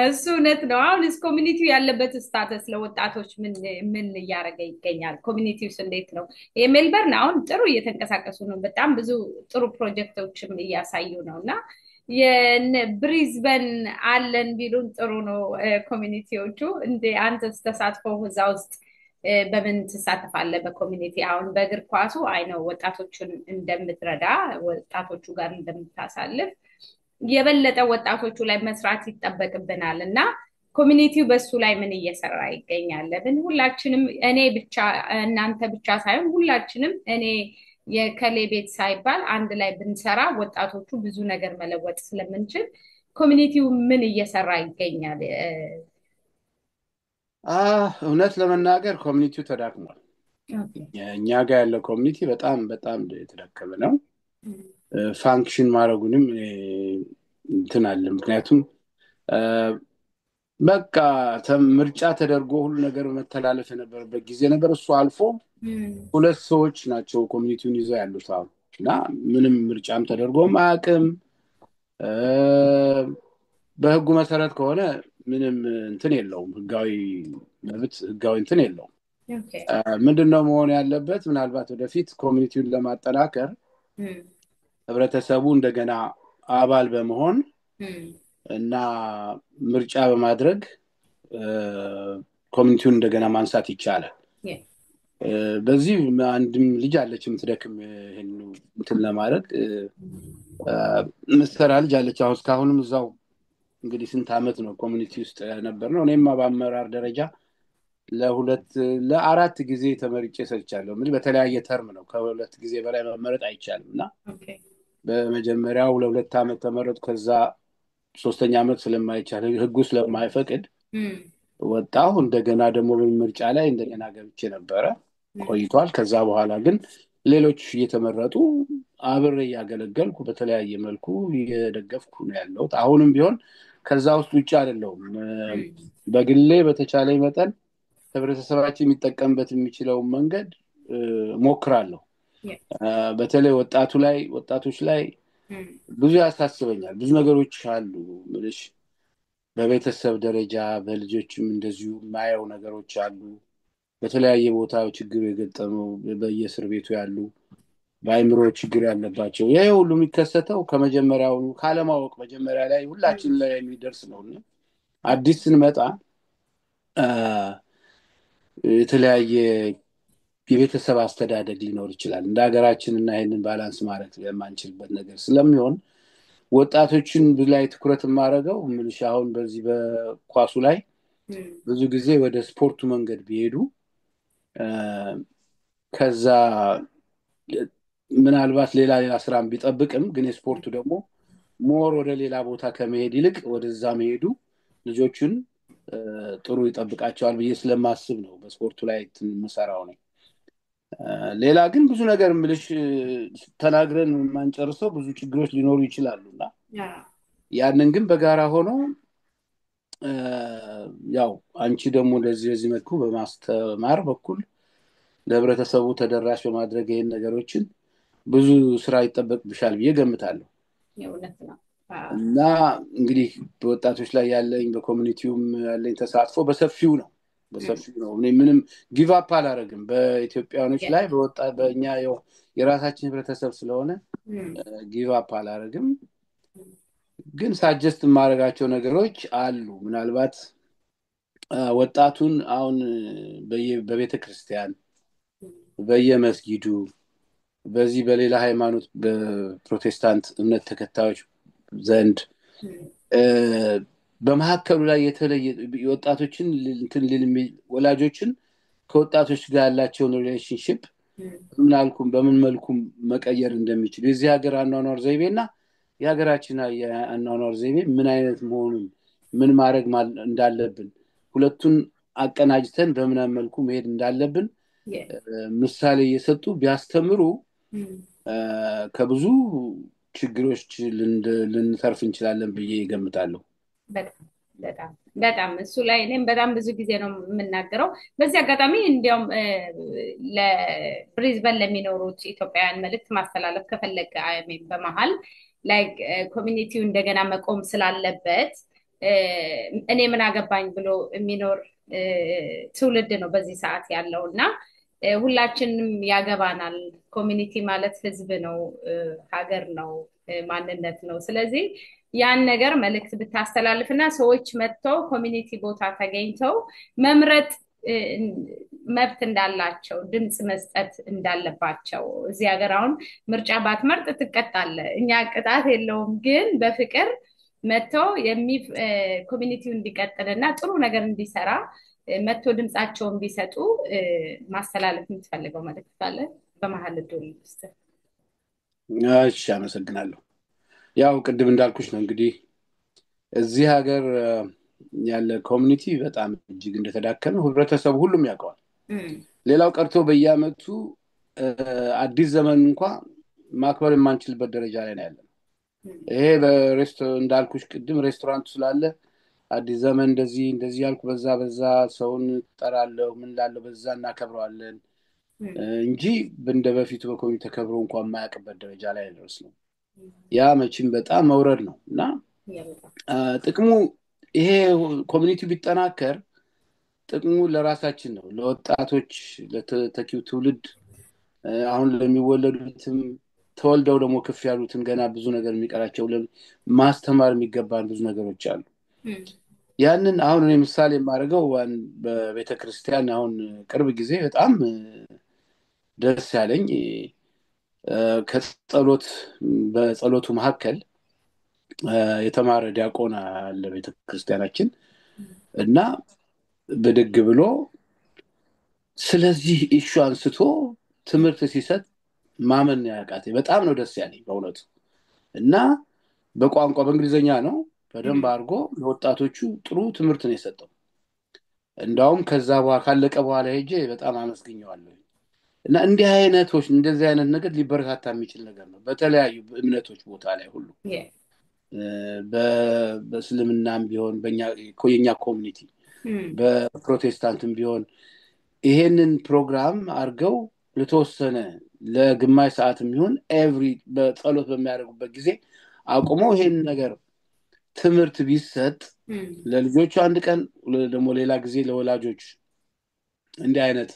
እሱ እውነት ነው። አሁንስ community ው ያለበት status ለወጣቶች ምን ምን እያደረገ ይገኛል? Community ውስ እንዴት ነው? የሜልበርን አሁን ጥሩ እየተንቀሳቀሱ ነው። በጣም ብዙ ጥሩ ፕሮጀክቶችም እያሳዩ ነው። እና ብሪዝበን አለን ቢሉን ጥሩ ነው community ዎቹ። እንደ አንተስ ተሳትፎ እዛ ውስጥ በምን ትሳተፋለህ? በ community አሁን በእግር ኳሱ I know ወጣቶቹን እንደምትረዳ፣ ወጣቶቹ ጋር እንደምታሳልፍ፣ የበለጠ ወጣቶቹ ላይ መስራት ይጠበቅብናል። እና community ው በሱ ላይ ምን እየሰራ ይገኛል? ለምን ሁላችንም እኔ ብቻ እናንተ ብቻ ሳይሆን ሁላችንም እኔ የከሌ ቤት ሳይባል አንድ ላይ ብንሰራ ወጣቶቹ ብዙ ነገር መለወጥ ስለምንችል community ው ምን እየሰራ ይገኛል? እውነት ለመናገር community ው ተዳክሟል። እኛ ጋር ያለው community በጣም በጣም የተዳከመ ነው። Function ማድረጉንም እንትን አለ። ምክንያቱም በቃ ምርጫ ተደርጎ ሁሉ ነገር መተላለፍ የነበረበት ጊዜ ነበር። እሱ አልፎ ሁለት ሰዎች ናቸው community ውን ይዘው ያሉት አሁን። እና ምንም ምርጫም ተደርጎም አያውቅም። በህጉ መሰረት ከሆነ ምንም እንትን የለውም፣ ህጋዊ መብት ህጋዊ እንትን የለውም። ምንድነው መሆን ያለበት? ምናልባት ወደፊት community ውን ለማጠናከር ህብረተሰቡ እንደገና አባል በመሆን እና ምርጫ በማድረግ community ውን እንደገና ማንሳት ይቻላል። በዚህ አንድም ልጅ አለች የምትደክም፣ ይሄን እንትን ለማድረግ ምትሰራ ልጅ አለች። አሁን እስካሁንም እዛው እንግዲህ ስንት ዓመት ነው community ውስጥ ነበር ነው። እኔማ በአመራር ደረጃ ለሁለት ለአራት ጊዜ ተመርጬ ሰርቻለሁ። እንግዲህ በተለያየ term ነው፣ ከሁለት ጊዜ በላይ መመረጥ አይቻልም። እና በመጀመሪያው ለ2 ዓመት ተመረጥኩ። ከዛ ሶስተኛ ዓመት ስለማይቻል፣ ህጉ ስለማይፈቅድ ወጣሁ። እንደገና ደግሞ በምርጫ ላይ እንደገና ገብቼ ነበረ፣ ቆይቷል። ከዛ በኋላ ግን ሌሎች እየተመረጡ አብሬ እያገለገልኩ በተለያየ መልኩ እየደገፍኩ ነው ያለሁት። አሁንም ቢሆን ከዛ ውስጥ ውጭ አይደለሁም። በግሌ በተቻለኝ መጠን ህብረተሰባችን የሚጠቀምበት የሚችለውን መንገድ ሞክራለሁ። በተለይ ወጣቱ ላይ፣ ወጣቶች ላይ ብዙ ያሳስበኛል። ብዙ ነገሮች አሉ ምልሽ፣ በቤተሰብ ደረጃ በልጆችም እንደዚሁ የማየው ነገሮች አሉ። በተለያየ ቦታ ችግር የገጠመው፣ በየእስር ቤቱ ያሉ በአእምሮ ችግር ያለባቸው፣ ይሄ ሁሉ የሚከሰተው ከመጀመሪያውኑ ካለማወቅ መጀመሪያ ላይ ሁላችን ላይ የሚደርስ ነው። እና አዲስ ስንመጣ አ፣ የተለያየ የቤተሰብ አስተዳደግ ሊኖር ይችላል እንደ ሀገራችን፣ እና ይህንን balance ማድረግ የማንችልበት ነገር ስለሚሆን ወጣቶችን ላይ ትኩረት የማደርገው ምልሽ አሁን በዚህ በኳሱ ላይ ብዙ ጊዜ ወደ ስፖርቱ መንገድ ቢሄዱ፣ አ፣ ከዛ ምናልባት ሌላ ሌላ ስራም ቢጠብቅም ግን የስፖርቱ ደግሞ more ወደ ሌላ ቦታ ከመሄድ ይልቅ ወደዛ መሄዱ ልጆቹን ጥሩ ይጠብቃቸዋል ብዬ ስለማስብ ነው በስፖርቱ ላይ የምሰራው ነው። ሌላ ግን ብዙ ነገር ምልሽ ተናግረን የማንጨርሰው ብዙ ችግሮች ሊኖሩ ይችላሉ፣ እና ያንን ግን በጋራ ሆኖ ያው አንቺ ደግሞ እንደዚህ በዚህ መልኩ በማስተማር በኩል ለህብረተሰቡ ተደራሽ በማድረግ ይህን ነገሮችን ብዙ ስራ ይጠበቅብሻል ብዬ ገምታለሁ። የእውነት ነው። እና እንግዲህ በወጣቶች ላይ ያለኝ በ community ውም ያለኝ ተሳትፎ በሰፊው ነው፣ በሰፊው ነው። እኔ ምንም give up አላደረግም በኢትዮጵያኖች ላይ፣ በእኛ የራሳችን ህብረተሰብ ስለሆነ give up አላደረግም። ግን suggest የማደርጋቸው ነገሮች አሉ። ምናልባት ወጣቱን አሁን በቤተ ክርስቲያን፣ በየመስጊዱ፣ በዚህ በሌላ ሃይማኖት በፕሮቴስታንት እምነት ተከታዮች ዘንድ በመካከሉ ላይ የተለየ ወጣቶችን እንትን ሊል ወላጆችን ከወጣቶች ጋር ያላቸውን relationship በምን መልኩም መቀየር እንደሚችል፣ የዚህ ሀገር አኗኗር ዘይቤና የሀገራችን የአኗኗር ዘይቤ ምን አይነት መሆኑን፣ ምን ማድረግ እንዳለብን፣ ሁለቱን አቀናጅተን በምን መልኩ መሄድ እንዳለብን ምሳሌ እየሰጡ ቢያስተምሩ ከብዙ ችግሮች ልንተርፍ እንችላለን ብዬ እገምታለሁ። በጣም በጣም በጣም እሱ ላይ እኔም በጣም ብዙ ጊዜ ነው የምናገረው። በዚህ አጋጣሚ እንዲያውም ለብሪዝበን ለሚኖሩት ኢትዮጵያውያን መልእክት ማስተላለፍ ከፈለገ፣ I mean በመሀል like community ው እንደገና መቆም ስላለበት፣ እኔ ምን አገባኝ ብሎ የሚኖር ትውልድ ነው በዚህ ሰዓት ያለው፣ እና ሁላችንም ያገባናል። Community ማለት ህዝብ ነው፣ ሀገር ነው፣ ማንነት ነው። ስለዚህ ያን ነገር መልእክት ብታስተላልፍና ሰዎች መጥተው community ቦታ ተገኝተው መምረጥ መብት እንዳላቸው፣ ድምፅ መስጠት እንዳለባቸው። እዚህ ሀገር አሁን ምርጫ ባትመርጥ ትቀጣለህ። እኛ ቅጣት የለውም፣ ግን በፍቅር መጥተው community ው እንዲቀጥልና ጥሩ ነገር እንዲሰራ መጥቶ ድምፃቸውን ቢሰጡ ማስተላለፍ የምትፈልገው መልእክት ካለ በመሀል እድል ውስጥ። እሺ፣ አመሰግናለሁ። ያው ቅድም እንዳልኩሽ ነው፣ እንግዲህ እዚህ ሀገር ያለ community በጣም እጅግ እንደተዳከመ ህብረተሰቡ ሁሉም ያውቀዋል። ሌላው ቀርቶ በየአመቱ አዲስ ዘመን እንኳ ማክበር የማንችልበት ደረጃ ላይ ነው ያለነው። ይሄ በሬስቶ እንዳልኩሽ ቅድም ሬስቶራንቱ ስላለ አዲስ ዘመን እንደዚህ እንደዚህ ያልኩ በዛ በዛ ሰውን ጠራለሁ፣ ምን ላለው በዛ እናከብረዋለን እንጂ እንደ በፊቱ በ community ተከብሮ እንኳን የማያውቅበት ደረጃ ላይ ደርስ ነው። ያ መቼም በጣም መውረድ ነው፣ እና ጥቅሙ ይሄ community ው ቢጠናከር ጥቅሙ ለራሳችን ነው፣ ለወጣቶች፣ ለተተኪው ትውልድ፣ አሁን ለሚወለዱትም፣ ተወልደው ደግሞ ከፍ ያሉትን ገና ብዙ ነገር የሚቀራቸው ማስተማር የሚገባን ብዙ ነገሮች አሉ። ያንን አሁን እኔ ምሳሌ የማደርገው በቤተ ክርስቲያን አሁን ቅርብ ጊዜ በጣም ደስ ያለኝ ከጸሎት በጸሎቱ መካከል የተማረ ዲያቆን አለ ቤተ ክርስቲያናችን፣ እና ብድግ ብሎ ስለዚህ issue አንስቶ ትምህርት ሲሰጥ ማመን ያቃተኝ፣ በጣም ነው ደስ ያለኝ በእውነቱ፣ እና በቋንቋ በእንግሊዝኛ ነው፣ በደንብ አድርጎ ለወጣቶቹ ጥሩ ትምህርት ነው የሰጠው። እንዳውም ከዛ በኋላ ካለቀ በኋላ ሄጄ በጣም አመስግኘዋለሁ። እና እንዲህ አይነቶች እንደዚህ አይነት ነገር ሊበረታታ የሚችል ነገር ነው። በተለያዩ እምነቶች ቦታ ላይ ሁሉ በእስልምናም ቢሆን የኛ community፣ በፕሮቴስታንትም ቢሆን ይሄንን ፕሮግራም አድርገው ለተወሰነ ለግማሽ ሰዓት የሚሆን every በጸሎት በሚያደርጉበት ጊዜ አቁመው ይሄን ነገር ትምህርት ቢሰጥ ለልጆቹ አንድ ቀን፣ ደግሞ ሌላ ጊዜ ለወላጆች እንዲህ አይነት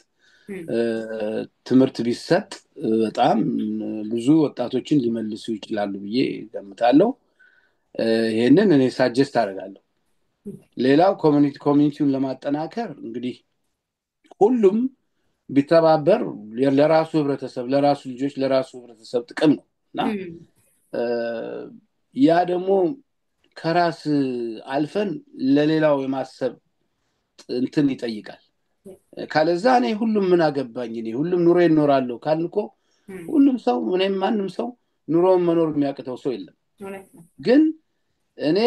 ትምህርት ቢሰጥ በጣም ብዙ ወጣቶችን ሊመልሱ ይችላሉ ብዬ ገምታለሁ። ይህንን እኔ suggest አደርጋለሁ። ሌላው community ውን ለማጠናከር እንግዲህ ሁሉም ቢተባበር ለራሱ ህብረተሰብ፣ ለራሱ ልጆች፣ ለራሱ ህብረተሰብ ጥቅም ነው እና ያ ደግሞ ከራስ አልፈን ለሌላው የማሰብ እንትን ይጠይቃል። ካለዛ እኔ ሁሉም ምን አገባኝ፣ እኔ ሁሉም ኑሮ እኖራለሁ ካልን እኮ ሁሉም ሰው፣ እኔም ማንም ሰው ኑሮውን መኖር የሚያቅተው ሰው የለም። ግን እኔ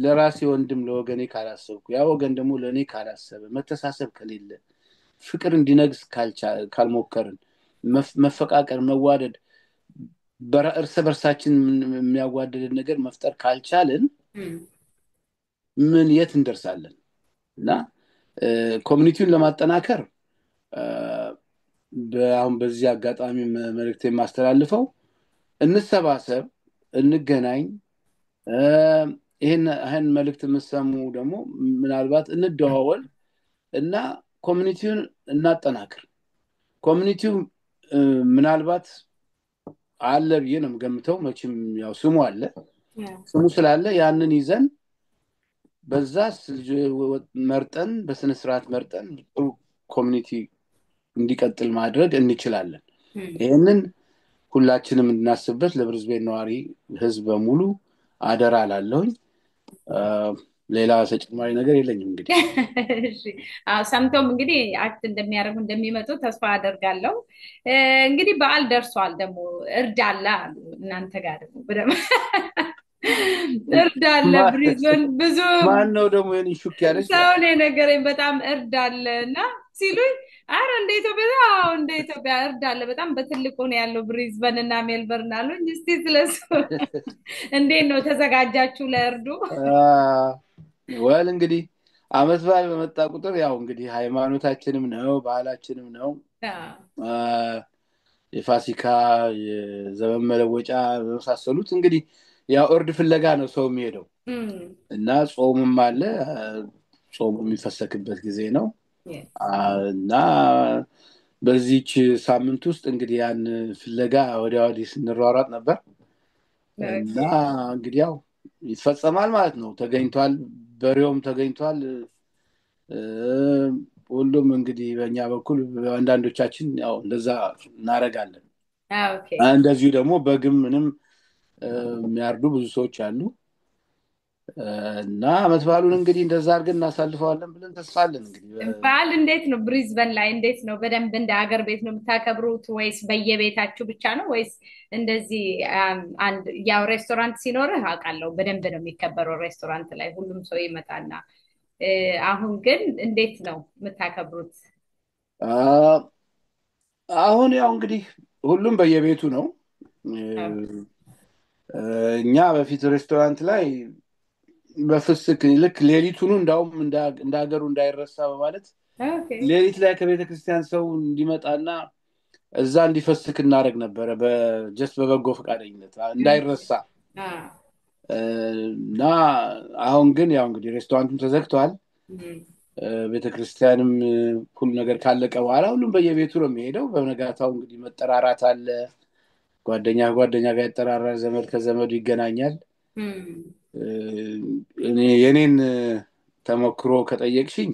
ለራሴ ወንድም ለወገኔ ካላሰብኩ፣ ያ ወገን ደግሞ ለእኔ ካላሰበ፣ መተሳሰብ ከሌለ፣ ፍቅር እንዲነግስ ካልሞከርን፣ መፈቃቀር፣ መዋደድ፣ እርስ በርሳችን የሚያዋደድን ነገር መፍጠር ካልቻልን ምን የት እንደርሳለን? እና community ውን ለማጠናከር አሁን በዚህ አጋጣሚ መልእክት የማስተላልፈው እንሰባሰብ፣ እንገናኝ። ይህን መልእክት የምትሰሙ ደግሞ ምናልባት እንደዋወል እና community ውን እናጠናክር። Community ው ምናልባት አለ ብዬ ነው የምገምተው። መቼም ያው ስሙ አለ፣ ስሙ ስላለ ያንን ይዘን በዛ መርጠን፣ በስነ ስርዓት መርጠን ጥሩ community እንዲቀጥል ማድረግ እንችላለን። ይህንን ሁላችንም እንድናስብበት ለብሪዝቤን ነዋሪ ህዝብ በሙሉ አደራ እላለሁኝ። ሌላ ተጨማሪ ነገር የለኝም። እንግዲህ ሰምተውም እንግዲህ act እንደሚያደርጉ፣ እንደሚመጡ ተስፋ አደርጋለሁ። እንግዲህ በዓል ደርሷል፣ ደግሞ እርድ አለ አሉ። እናንተ ጋር ደግሞ በደምብ እርድ አለ። ብሪዝበን ብዙ ማን ነው ደግሞ ይሄን ሹክ ያለች? ሰው ነው የነገረኝ። በጣም እርድ አለ እና ሲሉኝ አረ እንደ ኢትዮጵያ፣ አዎ እንደ ኢትዮጵያ እርድ አለ፣ በጣም በትልቁ ነው ያለው ብሪዝበን እና ሜልበርን አሉኝ። እስቲ ስለሱ እንዴት ነው ተዘጋጃችሁ ለእርዱ? Well፣ እንግዲህ አመት በዓል በመጣ ቁጥር ያው እንግዲህ ሃይማኖታችንም ነው፣ ባህላችንም ነው። የፋሲካ፣ የዘመን መለወጫ በመሳሰሉት እንግዲህ ያው እርድ ፍለጋ ነው ሰው የሚሄደው እና ጾምም አለ። ጾሙ የሚፈሰክበት ጊዜ ነው እና በዚች ሳምንት ውስጥ እንግዲህ ያን ፍለጋ ወዲያ ወዲህ ስንሯሯጥ ነበር እና እንግዲህ ያው ይፈጸማል ማለት ነው። ተገኝቷል፣ በሬውም ተገኝቷል። ሁሉም እንግዲህ በእኛ በኩል አንዳንዶቻችን ያው እንደዛ እናደርጋለን። እንደዚሁ ደግሞ በግም ምንም የሚያርዱ ብዙ ሰዎች አሉ እና አመት በዓሉን እንግዲህ እንደዛ አድርገን እናሳልፈዋለን ብለን ተስፋ አለን። እንግዲህ በዓል እንዴት ነው? ብሪዝበን ላይ እንዴት ነው? በደንብ እንደ ሀገር ቤት ነው የምታከብሩት ወይስ በየቤታችሁ ብቻ ነው? ወይስ እንደዚህ አንድ ያው ሬስቶራንት ሲኖርህ አውቃለሁ በደንብ ነው የሚከበረው፣ ሬስቶራንት ላይ ሁሉም ሰው ይመጣና፣ አሁን ግን እንዴት ነው የምታከብሩት? አሁን ያው እንግዲህ ሁሉም በየቤቱ ነው። እኛ በፊት ሬስቶራንት ላይ በፍስክ ልክ ሌሊቱኑ እንዳውም እንደ ሀገሩ እንዳይረሳ በማለት ሌሊት ላይ ከቤተ ክርስቲያን ሰው እንዲመጣና እዛ እንዲፈስክ እናደርግ ነበረ። በ just በበጎ ፈቃደኝነት እንዳይረሳ። እና አሁን ግን ያው እንግዲህ ሬስቶራንቱም ተዘግቷል። ቤተ ክርስቲያንም ሁሉ ነገር ካለቀ በኋላ ሁሉም በየቤቱ ነው የሚሄደው። በነጋታው እንግዲህ መጠራራት አለ። ጓደኛ ከጓደኛ ጋር ይጠራራል፣ ዘመድ ከዘመዱ ይገናኛል። እኔ የኔን ተሞክሮ ከጠየቅሽኝ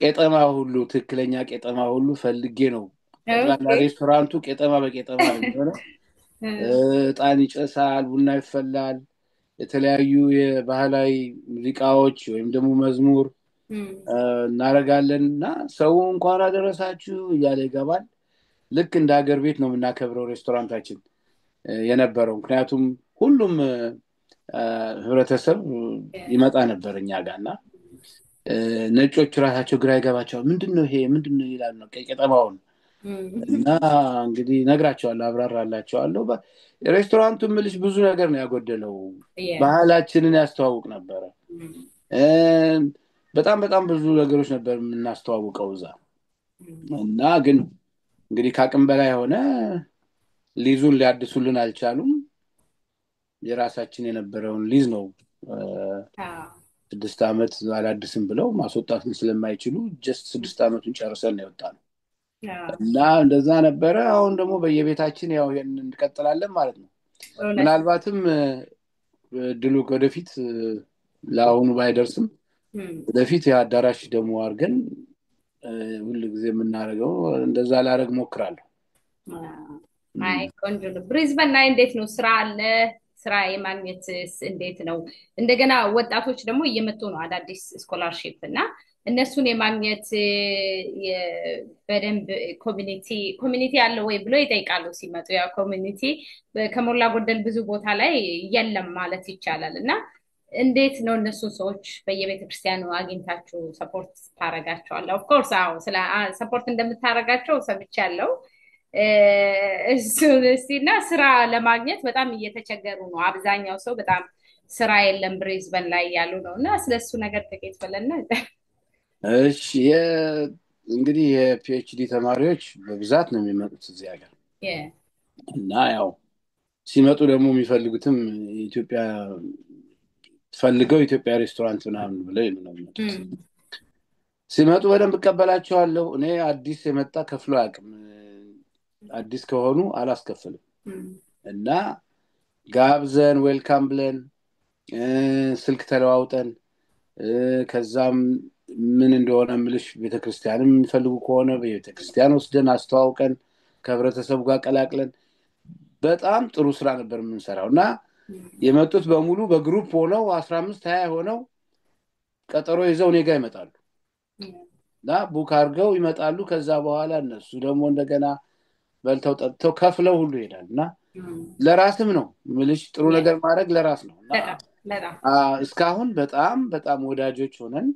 ቄጠማ ሁሉ፣ ትክክለኛ ቄጠማ ሁሉ ፈልጌ ነው። ጠቅላላ ሬስቶራንቱ ቄጠማ በቄጠማ ነው የሚሆነው። እጣን ይጨሳል፣ ቡና ይፈላል፣ የተለያዩ የባህላዊ ሙዚቃዎች ወይም ደግሞ መዝሙር እናደርጋለን እና ሰው እንኳን አደረሳችሁ እያለ ይገባል። ልክ እንደ ሀገር ቤት ነው የምናከብረው ሬስቶራንታችን የነበረው። ምክንያቱም ሁሉም ህብረተሰብ ይመጣ ነበር እኛ ጋር እና ነጮቹ ራሳቸው ግራ ይገባቸዋል። ምንድን ነው ይሄ፣ ምንድን ነው ይላሉ ነው ቄጠማውን። እና እንግዲህ እነግራቸዋለሁ፣ አብራራላቸዋለሁ። ሬስቶራንቱ ምልሽ ብዙ ነገር ነው ያጎደለው። ባህላችንን ያስተዋውቅ ነበረ። በጣም በጣም ብዙ ነገሮች ነበር የምናስተዋውቀው እዛ። እና ግን እንግዲህ ከአቅም በላይ ሆነ። ሊዙን ሊያድሱልን አልቻሉም። የራሳችን የነበረውን ሊዝ ነው። 6 ዓመት አላድስም ብለው ማስወጣትን ስለማይችሉ just 6 ዓመቱን ጨርሰን ነው የወጣነው እና እንደዛ ነበረ። አሁን ደግሞ በየቤታችን ያው ይሄንን እንቀጥላለን ማለት ነው። እውነት። ምናልባትም እድሉ ወደፊት ለአሁኑ ባይደርስም ወደፊት የአዳራሽ ደግሞ አድርገን ሁል ጊዜ የምናደርገው እንደዛ ላደርግ ሞክራለሁ። አይ ቆንጆ ነው። ብሪዝበን ላይ እንዴት ነው ስራ አለ? ስራ የማግኘትስ እንዴት ነው? እንደገና ወጣቶች ደግሞ እየመጡ ነው አዳዲስ scholarship እና እነሱን የማግኘት በደንብ community አለ ወይ ብሎ ይጠይቃሉ ሲመጡ። ያው community ከሞላ ጎደል ብዙ ቦታ ላይ የለም ማለት ይቻላል። እና እንዴት ነው እነሱን ሰዎች በየቤተ ክርስቲያኑ አግኝታችሁ support ታረጋቸዋለህ? Of course አዎ፣ ስለ support እንደምታረጋቸው ሰምቻለሁ። እሱን እስቲ እና ስራ ለማግኘት በጣም እየተቸገሩ ነው አብዛኛው ሰው፣ በጣም ስራ የለም ብሪዝበን ላይ ያሉ ነው። እና ስለሱ ነገር ጥቂት በለና። እሺ፣ እንግዲህ የ PhD ተማሪዎች በብዛት ነው የሚመጡት እዚህ ሀገር እና ያው ሲመጡ ደግሞ የሚፈልጉትም ኢትዮጵያ ፈልገው ኢትዮጵያ ሬስቶራንት ምናምን ብለው ነው የሚመጡት። ሲመጡ በደንብ እቀበላቸዋለሁ። እኔ አዲስ የመጣ ከፍሎ አያውቅም። አዲስ ከሆኑ አላስከፍልም እና ጋብዘን welcome ብለን ስልክ ተለዋውጠን ከዛም ምን እንደሆነ ምልሽ ቤተክርስቲያንም የሚፈልጉ ከሆነ ቤተክርስቲያን ወስደን አስተዋውቀን ከህብረተሰቡ ጋር ቀላቅለን በጣም ጥሩ ስራ ነበር የምንሰራው። እና የመጡት በሙሉ በ group ሆነው 15 20 ሆነው ቀጠሮ ይዘው እኔ ጋር ይመጣሉ እና book አድርገው ይመጣሉ። ከዛ በኋላ እነሱ ደግሞ እንደገና በልተው ጠጥተው ከፍለው ሁሉ ይሄዳል። እና ለራስም ነው ምልሽ ጥሩ ነገር ማድረግ ለራስ ነው። እና እስካሁን በጣም በጣም ወዳጆች ሆነን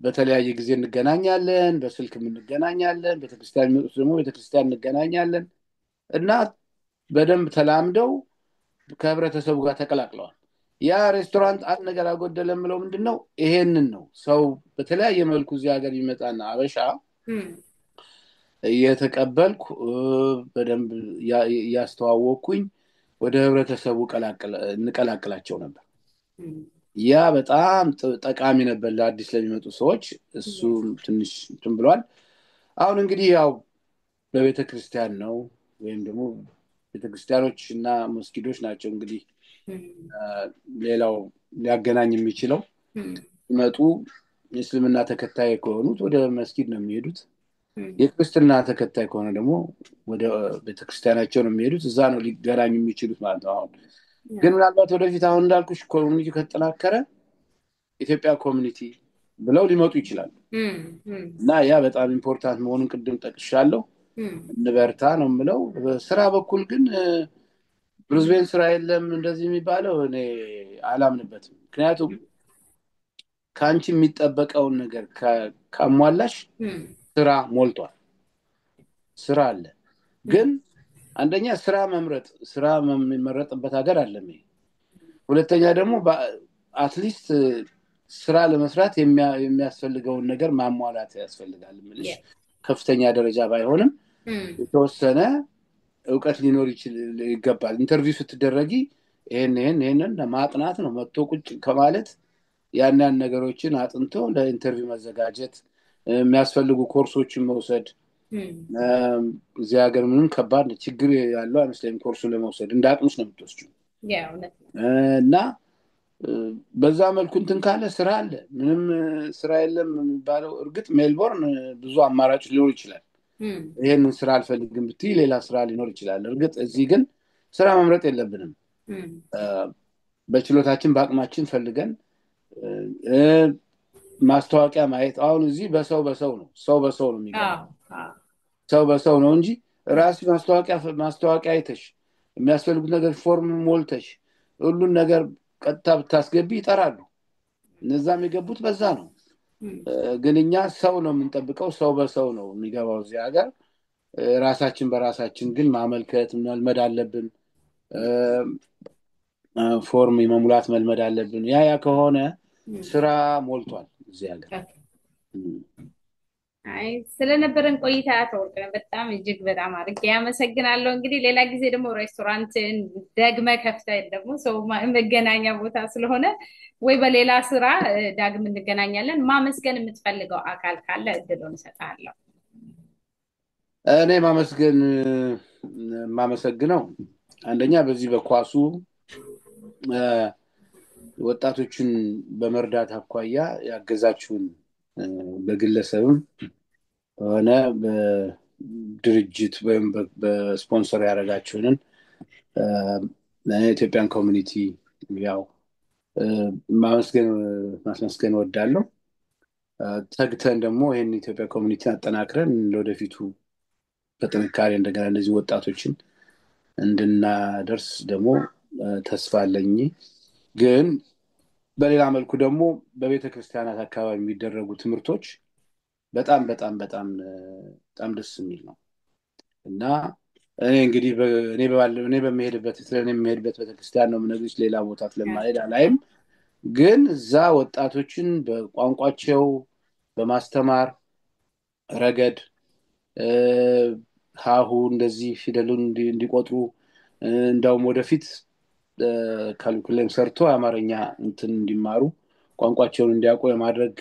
በተለያየ ጊዜ እንገናኛለን፣ በስልክም እንገናኛለን፣ ቤተክርስቲያን የሚመጡት ደግሞ ቤተክርስቲያን እንገናኛለን እና በደንብ ተላምደው ከህብረተሰቡ ጋር ተቀላቅለዋል። ያ ሬስቶራንት አንድ ነገር አጎደለ የምለው ምንድን ነው? ይሄንን ነው። ሰው በተለያየ መልኩ እዚህ ሀገር የሚመጣና አበሻ እየተቀበልኩ በደንብ እያስተዋወቅኩኝ ወደ ህብረተሰቡ እንቀላቅላቸው ነበር። ያ በጣም ጠቃሚ ነበር ለአዲስ ለሚመጡ ሰዎች። እሱ ትንሽ እንትን ብሏል። አሁን እንግዲህ ያው በቤተ ክርስቲያን ነው ወይም ደግሞ ቤተክርስቲያኖች እና መስጊዶች ናቸው እንግዲህ ሌላው ሊያገናኝ የሚችለው። ሲመጡ የእስልምና ተከታይ ከሆኑት ወደ መስጊድ ነው የሚሄዱት። የክርስትና ተከታይ ከሆነ ደግሞ ወደ ቤተክርስቲያናቸው ነው የሚሄዱት። እዛ ነው ሊገናኙ የሚችሉት ማለት ነው። አሁን ግን ምናልባት ወደፊት አሁን እንዳልኩሽ community ከተጠናከረ ኢትዮጵያ community ብለው ሊመጡ ይችላሉ እና ያ በጣም important መሆኑን ቅድም ጠቅሻለሁ። እንበርታ ነው የምለው። በስራ በኩል ግን ብሪዝቤን ስራ የለም እንደዚህ የሚባለው እኔ አላምንበትም። ምክንያቱም ከአንቺ የሚጠበቀውን ነገር ካሟላሽ ስራ ሞልቷል፣ ስራ አለ። ግን አንደኛ ስራ መምረጥ፣ ስራ የሚመረጥበት ሀገር አለ። ሁለተኛ ደግሞ at least ስራ ለመስራት የሚያስፈልገውን ነገር ማሟላት ያስፈልጋል። ምልሽ ከፍተኛ ደረጃ ባይሆንም የተወሰነ እውቀት ሊኖር ይገባል። Interview ስትደረጊ ይሄን ይሄን ይሄንን ማጥናት ነው። መጥቶ ቁጭ ከማለት ያን ያን ነገሮችን አጥንቶ ለ interview መዘጋጀት፣ የሚያስፈልጉ ኮርሶችን መውሰድ። እዚህ ሀገር ምንም ከባድ ችግር ያለው አይመስለኝም። ኮርሱን ለመውሰድ እንደ አቅምሽ ነው የምትወስጂው እና በዛ መልኩ እንትን ካለ ስራ አለ። ምንም ስራ የለም የሚባለው እርግጥ ሜልቦርን ብዙ አማራጭ ሊኖር ይችላል። ይሄንን ስራ አልፈልግም ብትይ ሌላ ስራ ሊኖር ይችላል። እርግጥ እዚህ ግን ስራ መምረጥ የለብንም። በችሎታችን በአቅማችን ፈልገን ማስታወቂያ ማየት። አሁን እዚህ በሰው በሰው ነው፣ ሰው በሰው ነው የሚገባው። ሰው በሰው ነው እንጂ ራስሽ ማስታወቂያ አይተሽ የሚያስፈልጉት ነገር ፎርም ሞልተሽ ሁሉን ነገር ቀጥታ ብታስገቢ ይጠራሉ። እነዛም የገቡት በዛ ነው። ግን እኛ ሰው ነው የምንጠብቀው። ሰው በሰው ነው የሚገባው እዚህ ሀገር። ራሳችን በራሳችን ግን ማመልከት መልመድ አለብን። ፎርም የመሙላት መልመድ አለብን። ያ ያ ከሆነ ስራ ሞልቷል እዚህ ሀገር። አይ ስለነበረን ቆይታ አቶ ወርቅነህ በጣም እጅግ በጣም አድርጌ አመሰግናለሁ። እንግዲህ ሌላ ጊዜ ደግሞ ሬስቶራንትን ደግመህ ከፍተህ ደግሞ ሰው መገናኛ ቦታ ስለሆነ ወይ በሌላ ስራ ዳግም እንገናኛለን። ማመስገን የምትፈልገው አካል ካለ እድሉን እሰጥሃለሁ። እኔ ማመስገን የማመሰግነው አንደኛ በዚህ በኳሱ ወጣቶችን በመርዳት አኳያ ያገዛችሁን በግለሰብም ሆነ በድርጅት ወይም በስፖንሰር ያደረጋችሁንን Ethiopian community ያው ማመስገን እወዳለሁ። ተግተን ደግሞ ይህን ኢትዮጵያ community አጠናክረን ለወደፊቱ በጥንካሬ እንደገና እነዚህ ወጣቶችን እንድናደርስ ደግሞ ተስፋ አለኝ። ግን በሌላ መልኩ ደግሞ በቤተ ክርስቲያናት አካባቢ የሚደረጉ ትምህርቶች በጣም በጣም በጣም በጣም ደስ የሚል ነው እና እኔ እንግዲህ እኔ በምሄድበት ስለ እኔ የምሄድበት ቤተክርስቲያን ነው የምነግርሽ፣ ሌላ ቦታ ስለማልሄድ አላይም። ግን እዛ ወጣቶችን በቋንቋቸው በማስተማር ረገድ ሀሁ እንደዚህ ፊደሉን እንዲቆጥሩ እንዳውም ወደፊት curriculum ሰርቶ አማርኛ እንትን እንዲማሩ ቋንቋቸውን እንዲያውቁ የማድረግ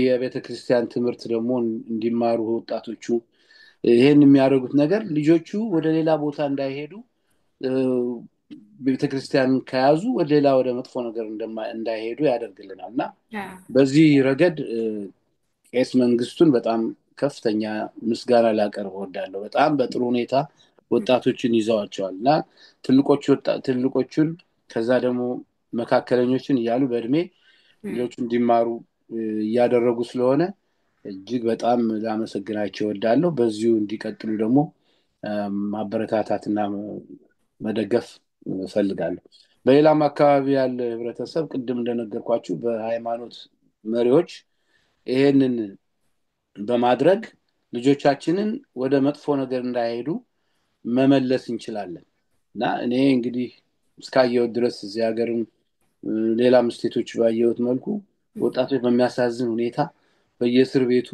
የቤተ ክርስቲያን ትምህርት ደግሞ እንዲማሩ ወጣቶቹ ይሄን የሚያደርጉት ነገር ልጆቹ ወደ ሌላ ቦታ እንዳይሄዱ ቤተ ክርስቲያን ከያዙ ወደ ሌላ ወደ መጥፎ ነገር እንዳይሄዱ ያደርግልናል እና በዚህ ረገድ ቄስ መንግስቱን በጣም ከፍተኛ ምስጋና ላቀርብ እወዳለሁ። በጣም በጥሩ ሁኔታ ወጣቶችን ይዘዋቸዋል እና ትልቆቹን ከዛ ደግሞ መካከለኞችን እያሉ በእድሜ ልጆቹ እንዲማሩ እያደረጉ ስለሆነ እጅግ በጣም ላመሰግናቸው እወዳለሁ። በዚሁ እንዲቀጥሉ ደግሞ ማበረታታትና መደገፍ እፈልጋለሁ። በሌላም አካባቢ ያለ ህብረተሰብ ቅድም እንደነገርኳችሁ በሃይማኖት መሪዎች ይሄንን በማድረግ ልጆቻችንን ወደ መጥፎ ነገር እንዳይሄዱ መመለስ እንችላለን እና እኔ እንግዲህ እስካየሁት ድረስ እዚህ ሀገርም ሌላም state ኦች ባየሁት መልኩ ወጣቶች በሚያሳዝን ሁኔታ በየእስር ቤቱ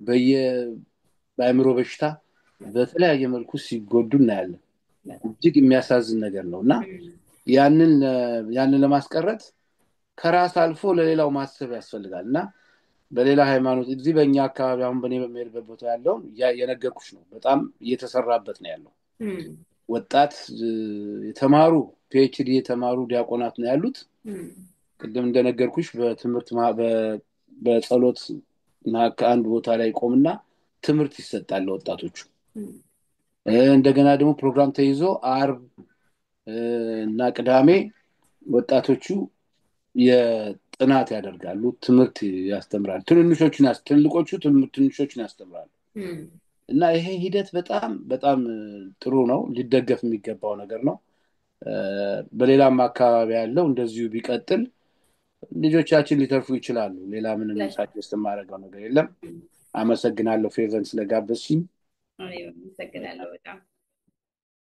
በአእምሮ በሽታ በተለያየ መልኩ ሲጎዱ እናያለን። እጅግ የሚያሳዝን ነገር ነው እና ያንን ለማስቀረት ከራስ አልፎ ለሌላው ማሰብ ያስፈልጋል እና በሌላ ሃይማኖት እዚህ በእኛ አካባቢ አሁን በእኔ በምሄድበት ቦታ ያለውን የነገርኩሽ ነው። በጣም እየተሰራበት ነው ያለው። ወጣት የተማሩ PhD የተማሩ ዲያቆናት ነው ያሉት። ቅድም እንደነገርኩሽ በትምህርት በጸሎት ከአንድ ቦታ ላይ ቆምና ትምህርት ይሰጣል ለወጣቶቹ። እንደገና ደግሞ ፕሮግራም ተይዞ አርብ እና ቅዳሜ ወጣቶቹ የጥናት ያደርጋሉ፣ ትምህርት ያስተምራሉ። ትልቆቹ ትንሾቹን ያስተምራሉ። እና ይሄ ሂደት በጣም በጣም ጥሩ ነው፣ ሊደገፍ የሚገባው ነገር ነው። በሌላም አካባቢ ያለው እንደዚሁ ቢቀጥል ልጆቻችን ሊተርፉ ይችላሉ። ሌላ ምንም suggest የማደርገው ነገር የለም። አመሰግናለሁ ፌቨን ስለጋበዝሽኝ። አመሰግናለሁ በጣም።